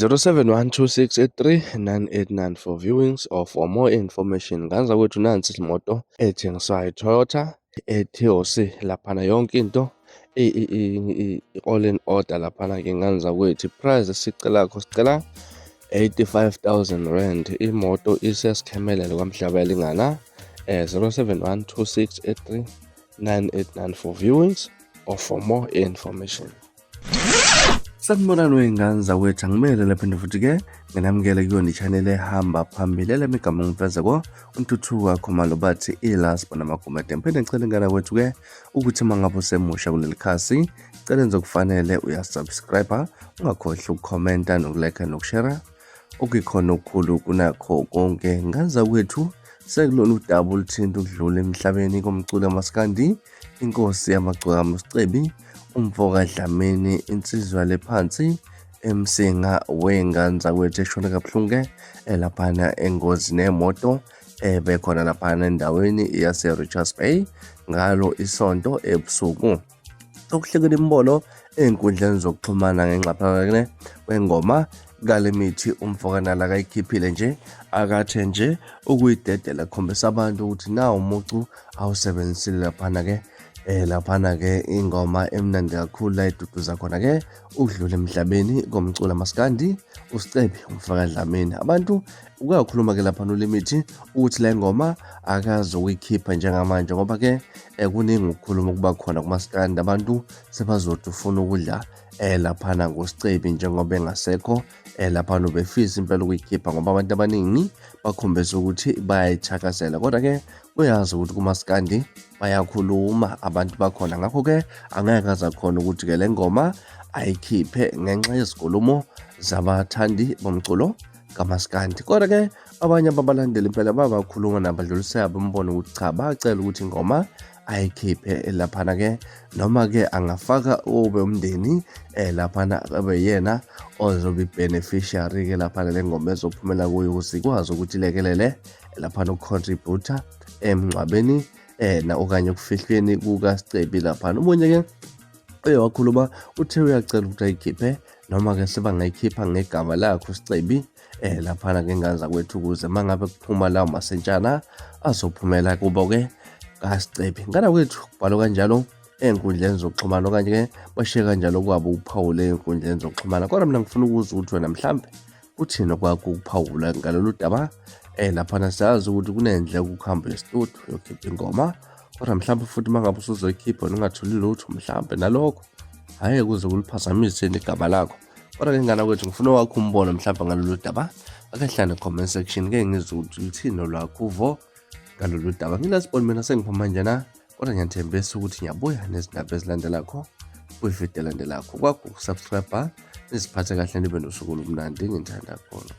0712683989 for viewings or for more information. Nganza kwethu nansi imoto ethengiswayo Toyota Etios laphana yonke into all in order laphana ke nganza kwethu. Price esicelakho sicela 85,000 rand. Imoto isesikhemelele kwaMhlaba elingana 0712683989 for viewings or for more information. Sanibonani wey'ngane zakwethu, angimele laphinde futhi-ke nginamukele kuyona i-channel ehamba phambili elami igama ngiveze ko uNtuthuka Khumalo bathi iLast Bona Magumede. Ngiphinde ngicela ingane kwethu-ke ukuthi uma ngabe usemusha kuleli khasi, cela enze okufanele uyasubscribe, ungakhohlwa ukukhomenta nokulike nokushare okuyikhona okukhulu kunakho konke. Ngane zakwethu, sekulona udaba oluthinta ukudlula emhlabeni komculo kamaskandi Inkosi yamagcokama uSicebi, umfo kaDlamini, insizwa lephansi eMsinga wey'ngane zakwethu eshone kabuhlungu-ke laphana engozini yemoto ebekhona laphana endaweni yase-Richards Bay ngalo isonto ebusuku. Okuhlekela imibono ey'nkundleni zokuxhumana ngenxa phakathi kwengoma kale mithi umfokanala akayikhiphile nje akathe nje ukuyidedela khombisa abantu ukuthi nawu umucu awusebenzisile laphana-ke laphana-ke ingoma emnandi kakhulu la iduduza khona-ke ukudlula emhlabeni komculo maskandi uSicebi umfaka Dlamini. Abantu uyakhuluma-ke laphana uLimithi ukuthi le ngoma akazokuyikhipha njengamanje ngoba-ke kuningi ukukhuluma ukuba khona kumaskandi, abantu sebazothi ufuna ukudla laphana ngoSicebi njengoba engasekho. Laphana ubefisa impela ukuyikhipha ngoba abantu abaningi bakhombisa ukuthi bayayithakazela, kodwa-ke uyazi ukuthi kumaskandi bayakhuluma abantu bakhona, ngakho-ke angeke aze khona ukuthi-ke le ngoma ayikhiphe ngenxa yezinkulumo zabathandi bomculo kamaskandi. Kodwa-ke abanye ababalandeli impela babakhuluma nabadlulisela bembono ukuthi cha, bacela ukuthi ingoma ayikhiphe laphana-ke, noma-ke angafaka ube umndeni laphana abe yena ozobe i-beneficiary-ke laphana le ngoma ezophumela kuyo ukuze ikwazi ukuthi ilekelele laphana ukucontributa emngcwabeni na okanye ekufihlweni kukaSicebi laphana. Omunye-ke uye wakhuluma uthe uyacela ukuthi ayikhiphe noma-ke sebangayikhipha ngegama lakhe uSicebi laphana ke ngane zakwethu, ukuze mangabe kuphuma lawo masentshana azophumela kubo ke kaSicebi. Ngane kwethu kubhalwe kanjalo ey'nkundleni zokuxhumana okanye-ke bashiye kanjalo kwabo uphawule ey'nkundleni zokuxhumana. Kodwa mina ngifuna ukuzwa ukuthi wena mhlampe uthini okwakho ukuphawula ngalolu daba. Laphana siyazi ukuthi kunendleko ukuhamba esitudio uyokhipha ingoma, kodwa mhlawumbe futhi uma ngabe usuzoyikhipha wena ungatholi lutho, mhlawumbe nalokho hhayi kuze kuliphazamise igama lakho. Kodwa-ke ngane kwethu ngifuna owakho umbono mhlawumbe ngalolu daba, ake hlane comment section ke ngizwe ukuthi luthini olwakho uvo ngalolu daba. Ngilasiboni mina sengiphuma njena, kodwa ngiyathembisa ukuthi ngiyabuya nezindaba ezilandelakho kwividiyo elandelakho. Kwakho ukusubscribe, niziphathe kahle, nibe nosuku olumnandi. Ngithanda khona.